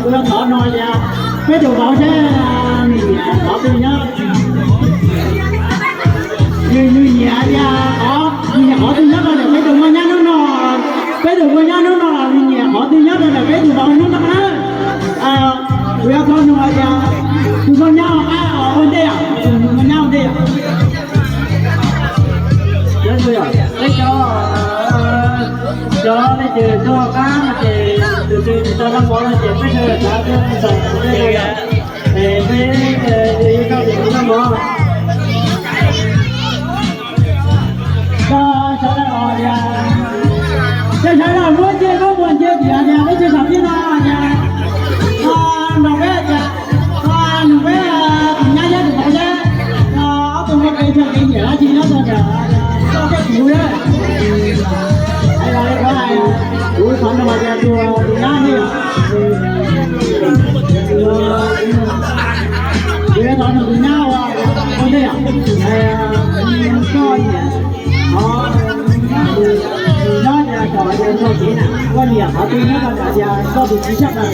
Kuv yuav thov no tias peb tus vauv saib nws nyiam qhov twg nyob. Nws, nws nyiam tias qhov, nws nyiam qhov twg nyob rau ntawm peb tus nkauj nyab hnub no, peb tus nkauj nyab hnub no los nws nyiam qhov twg nyob rau ntawm peb tus vauv hnub no na. Kuv yuav thov nug hais tias tus nkauj nyab qab ua ntej, tus nkauj nyab ua ntej. Peb cov, cov nej ces tuaj qab no ces tus twg tsis tau noj mov no ces peb sawv daws xav tuaj nrog peb no yom. Es peb yuav noj tus noj mov. Koj sawv daws os, yog sawv daws muab ntsej muab muag ntshe tias peb tsis tham thiab no, nrog peb tias, nrog peb tus nyab thiab tus vauv thiab, ob tug muaj kev coj kev nyiam dab tsi nyob rau ntawm koj thiab kuv na. Kuv thov nug tias tus, tus nyab ne, kuv yuav thov nug tus nyab ua ntej, koj nyiam, tus nyab tias kom tias nrog kev na, koj nyiam qhov twg nyob rau ntawm tias koj tus txiv sab na?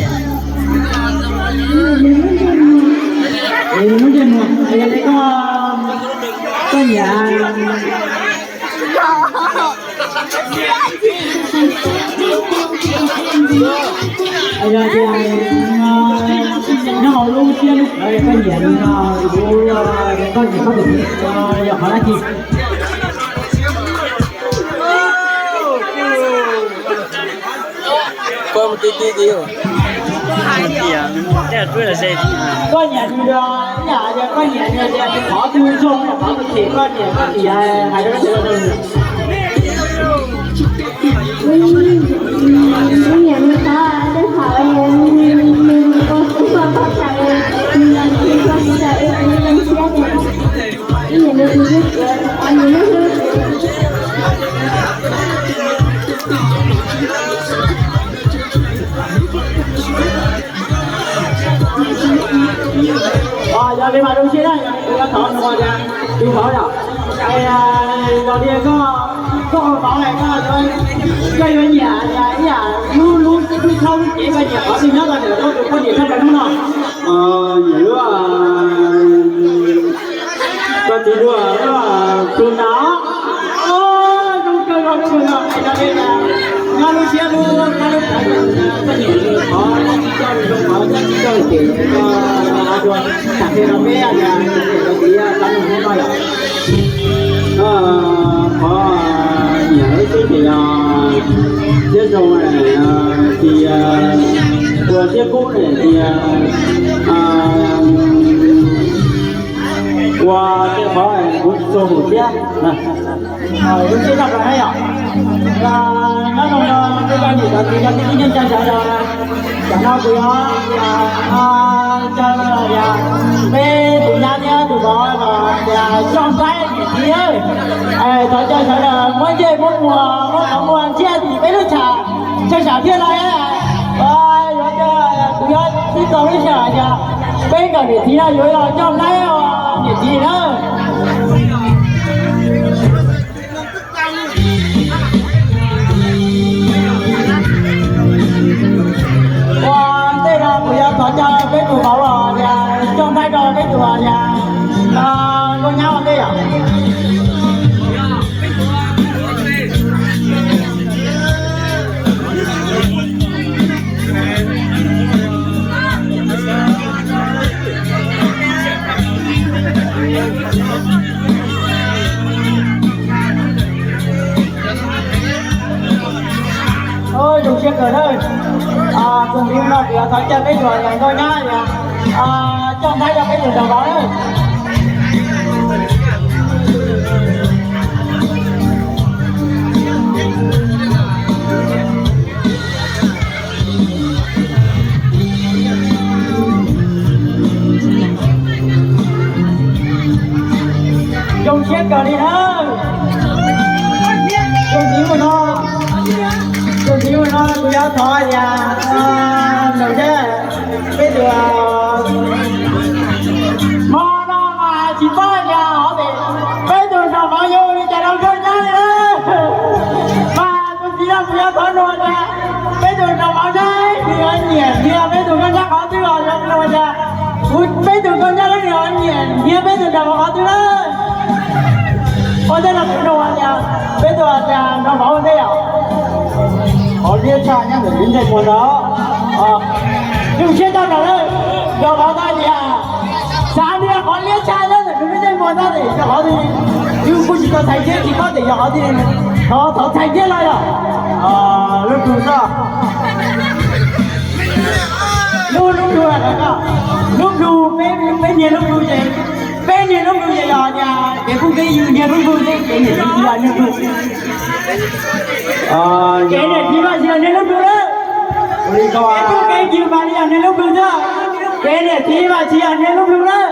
Nws lub ntsej muag, yog li koj, koj nyiam, yog tias nyob hauv lub siab lub qhov koj nyiam, koj nyiam koj tus, yog qhov dab tsi? Koj mus ti ti ti. Koj nyiam nws los ib yam tias koj nyiam nws, qhov twg zoo qhov twg phem koj nyiam koj tias hais rau koj sawv daws. Kuv nyiam nws qhov tej thaum nws ua kuv koj koj thaum nws los nws koj tsis tau es kuv leej siab tias kuv nyiam nws tus hlub kuv, nws hlub hlub kuv. Yog li mas zoo siab na, yog li kuv yuav thov nug tias tus vauv yom, yog li koj, koj ua vauv es koj, koj yuav nyiam ib yam lub, lub, lub txoj lub cev koj nyiam qhov twg nyob rau ntawm koj tus poj niam tshaj plaws hnub no? Nyiam lub, koj txiv lub, lub Pluna. Zoo kawg, zoo kawg, zoo kawg. Nyob lub siab lub, nyob lub siab lub, koj nyiam qhov dab tsi coj zoo, qhov dab tsi coj ces koj hais dua, tsam qhia rau peb tias koj txiv tau nug hnub no yom. Qhov nyiam lub xwb ces yog siab zoo, tias ua siab kub, tias ua tej qhov kuv tsis tshua hum siab. Lub siab tshaj plaws na yom. Nyob zoo no peb cov niam cov txiv cov kwv tij neej tsa sawv daws, tam no kuv yuav caw tias peb tus nyab thiab tus vauv los tias coj nqaij niam txiv. Thov caw sawv daws muab ntsej muab muag, muab qhov muag ntsiab tim peb lub tshav, tshav thiaj no. Yuav, kuv yuav tib txog lub sij hawm tias peb nkawm niam txiv no yuav los coj nqaij niam txiv na. Ua ntej no kuv yuav thov caw peb tus vauv los tias coj nqaij rau peb tus los tias nkauj nyab ua ntej yom. Zoo siab kawg na. Tus viv no kuv yuav thov caw peb tus nkauj nyab coj nqaij rau peb tus nraug vauv na. Zoo siab kawg li na. Tus viv no, tus viv no kuv yuav thov tias nws thiab peb tus hmo no Koj nyob leej twg nyiam nrhiav peb tus nraug vauv qhov twg lawm? Ua ntej no kuv nug hais tias peb tus hais tias nraug vauv ua ntej yom? Qhov liab tshaj nyob ntawm lub ntsej muag ntawd. Zoo siab tau nrog lawm, nraug vauv tau tias xav tias qhov liab tshaj nyob ntawm lub ntsej muag ntawd yog qhov twg? Yus kuj tsis tau txhais ntsiab tsis paub tias yog qhov twg, thov thov txhais ntsiab los yog lub plhu xwb. Lub lub plhu, lub plhu, peb peb niag lub plhu ces, peb niag lub plhu ces yog tias kev pub kev yws niag lub plhu xwb, kev niam txiv tsis yog niag plhu. Kev niam txiv mas tsis yog niag lub plhu lawm. Kev pub kev yws mas li yog niag lub plhu xwb, kev niam txiv mas tsis yog niag lub plhu lawm.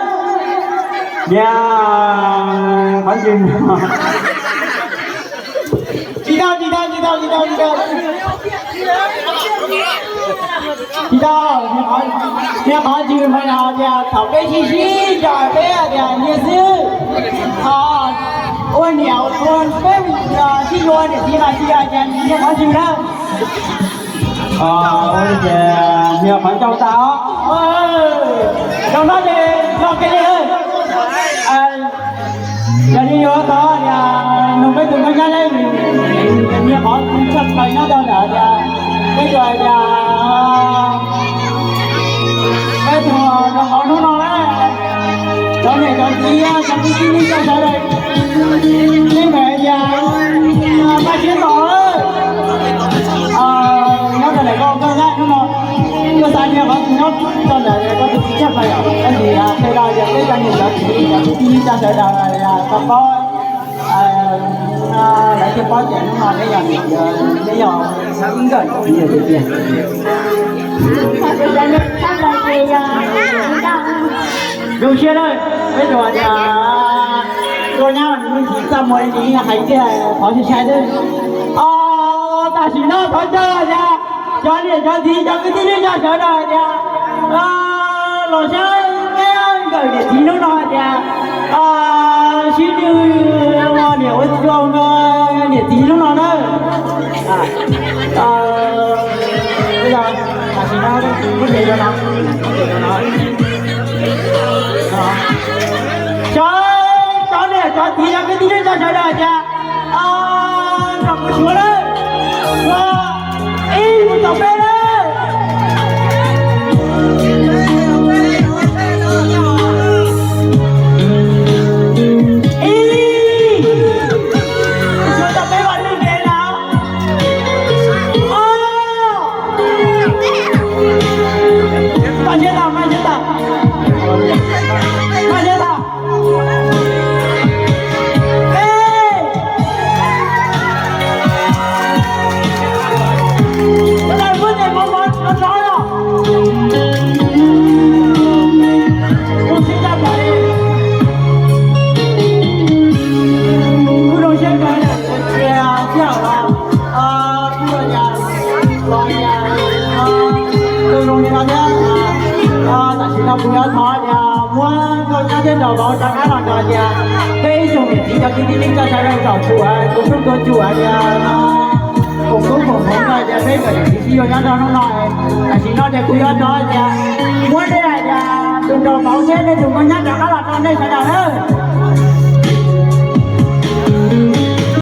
Niag qhov ntsis tsis tau, tsis tau, tsis tau, tsis tau, tsis tau. Tsis tau, niag qhov ntsis mas yog tias thaum peb sib sib nco peb hais tias niag xwb, ua niam ua peb sib yuav niam txiv mas tsis yog tias niag qhov ntsis na. Ua li ces niag qhov ncauj tas os. Zoo no ces no ke li. Yog li yuav tau tias nug peb tus nkauj nyab, niag qhov tshaj plaws nyob rau ntawm tias peb tus hais tias peb tus nraug vauv hnub no na, cov niam cov txiv cov kwv tij neej tsa sawv daws, nej mam tias Maj Siab Tos nyob rau ntawm koj nkauj nyab hnub no, koj xav tias qhov twg nyob rau ntawm koj tus txiv tshaj plaws yom? Koj nim qhia rau yog peb cov niam cov txiv cov kwv tij neej tsa sawv daws tau paub. Lawv thiaj paub tias hnub no neb yog niam, neb yog ib nkawm txiv tiag tiag. Zoo siab lawm, peb tsuas tias koj nyab nws txaj muag li hais tiag, qhov sai sai xwb. Tam sim no thov caw tias cov niam cov txiv cov kwv tij neej tsa sawv daws hais tias los saib peb nkawm niam txiv hnub no hais tias sib ntsib ua niam ua txiv ua niam txiv hnub no na. Tam sim no, cov, cov niam cov txiv cov kwv tij neej tsa sawv daws hais tias nrog kuv suav lawm, suav ib mus tom peb lawm. Ib, suav tom peb ua lwj ntev na. Ob, Maj Siab Tos, Maj Siab Tos, Maj Siab Tos. Kuj zoo siab kawg, sij hawm los kuj zoo li no thiab. Tam sim no kuv yuav thov tias muab nkauj nyab thiab nraug vauv rov qab los nrog tias peb ib tsoom niam txiv cov kwv tij neej tsa sawv daws zaum tsum tus rooj tus tsum tias koom txuj koom hmoov no tias peb nkawm niam txiv sib yuav nyob rau hnub no. Tam sim no ces kuv yuav thov tias muab nej hais tias tus nraug vauv thiab nej tus nkauj nyab rov qab los rau nej sawv daws na.